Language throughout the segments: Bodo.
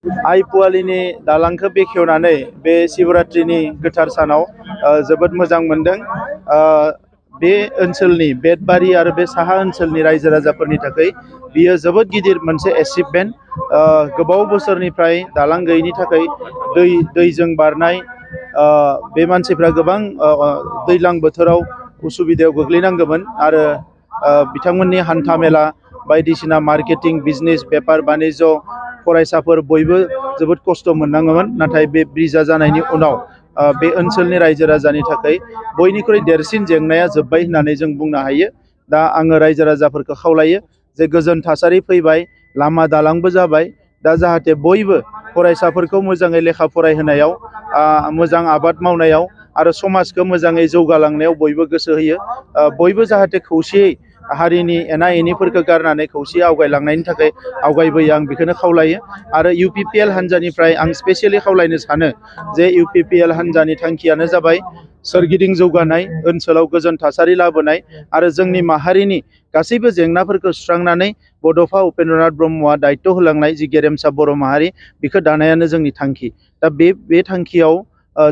आइपुवालिनि दालांखौ बेखेवनानै बे शिवरात्रिनि गोथार सानाव जोबोद मोजां मोनदों। बे ओनसोलनि बेटबारि आरो बे साहा ओनसोलनि रायजो राजाफोरनि थाखाय बियो जोबोद गिदिर मोनसे एचिभमेन्ट। गोबाव बोसोरनिफ्राय दालां गैयैनि थाखाय दैजों बारनाय बे मानसिफ्रा गोबां दैज्लां बोथोराव उसुबिदायाव गोग्लैनांगौमोन आरो बिथांमोननि हान्था मेला बायदिसिना मार्केटिं बिजनेस बेफार बानिज्य फरायसाफोर बयबो जोबोद खस्थ' मोननाङोमोन। नाथाय बे ब्रिजआ जानायनि उनाव बे ओनसोलनि रायजो राजानि थाखाय बयनिख्रुइ देरसिन जेंनाया जोब्बाय होननानै जों बुंनो हायो। दा आङो रायजो राजाफोरखौ खावलायो जे गोजोन थासारि फैबाय, लामा दालांबो जाबाय, दा जाहाथे बयबो फरायसाफोरखौ मोजाङै लेखा फरायहोनायाव, मोजां आबाद मावनायाव आरो समाजखौ मोजाङै जौगालांनायाव बयबो गोसो होयो। बयबो जाहाथे खौसेयै हारिनि एना एनिफोरखौ गारनानै खौसेयै आवगायलांनायनि थाखाय आवगायबोयो, आं बेखौनो खावलायो। आरो UPPL हान्जानिफ्राय आं स्पेसियेलि खावलायनो सानो जे UPPL हान्जानि थांखियानो जाबाय सोरगिदिं जौगानाय, ओनसोलाव गोजोन थासारि लाबोनाय आरो जोंनि माहारिनि गासैबो जेंनाफोरखौ सुस्रांनानै बड'फा उपेन्द्रनाथ ब्रह्मआ दायित्व होलांनाय जि गेरेमसा बर' माहारि, बेखौ दानायानो जोंनि थांखि। दा बे थांखियाव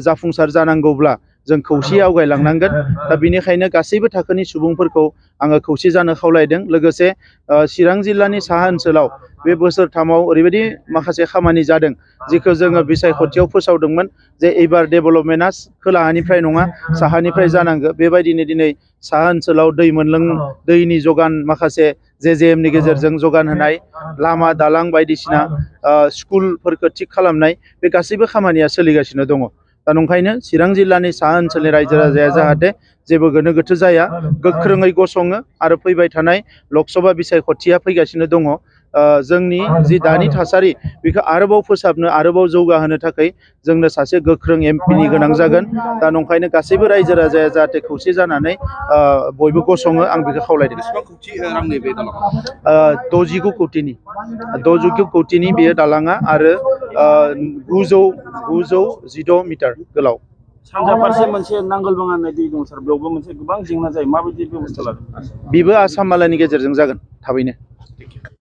जाफुंसार जानांगौब्ला जों खौसेयै आवगायलांनांगोन। दा बेनिखायनो गासैबो थाखोनि सुबुंफोरखौ आङो खौसे जानो खावलायदों। लोगोसे चिरां जिल्लानि साहा ओनसोलाव बे बोसोरथामाव ओरैबायदि माखासे खामानि जादों जिखौ जोङो बिसायख'थियाव फोसावदोंमोन जे एबार डेभेलपमेन्टआ खोलाहानिफ्राय नङा साहानिफ्राय जानांगौ। बेबायदिनो दिनै साहा ओनसोलाव दैनि जगान माखासे JJM नि गेजेरजों जगान होनाय, लामा दालां बायदिसिना स्कुलफोरखौ थिग खालामनाय, बे गासैबो खामानिया सोलिगासिनो दङ। दा नंखायनो चिरां जिल्लानि साहा ओनसोलनि रायजो राजाया जाहाथे जेबो गोनो गोथो जाया, गोख्रोङै गसङो आरो फैबाय थानाय लकसभा बिसायख'थिया फैगासिनो दङ। जोंनि जि दानि थासारि बेखौ आरोबाव फोसाबनो, आरोबाव जौगाहोनो थाखाय जोंनो सासे गोख्रों MP नि गोनां जागोन। दा नंखायनो गासैबो रायजो राजाया जाहाथे खौसे जानानै बयबो गसङो, आं बेखौ खावलायदों। 69 कौटिनि बेयो दालाङा आरो 916 मिटार गोलाव। सानजा फारसे मोनसे नांगोलबाङा होननाय दै दं सार, बेयावबो मोनसे गोबां जेंना जायो, माबायदि बेबस्था लादों? बेबो आसाम मालायनि गेजेरजों जागोन थाबैनो।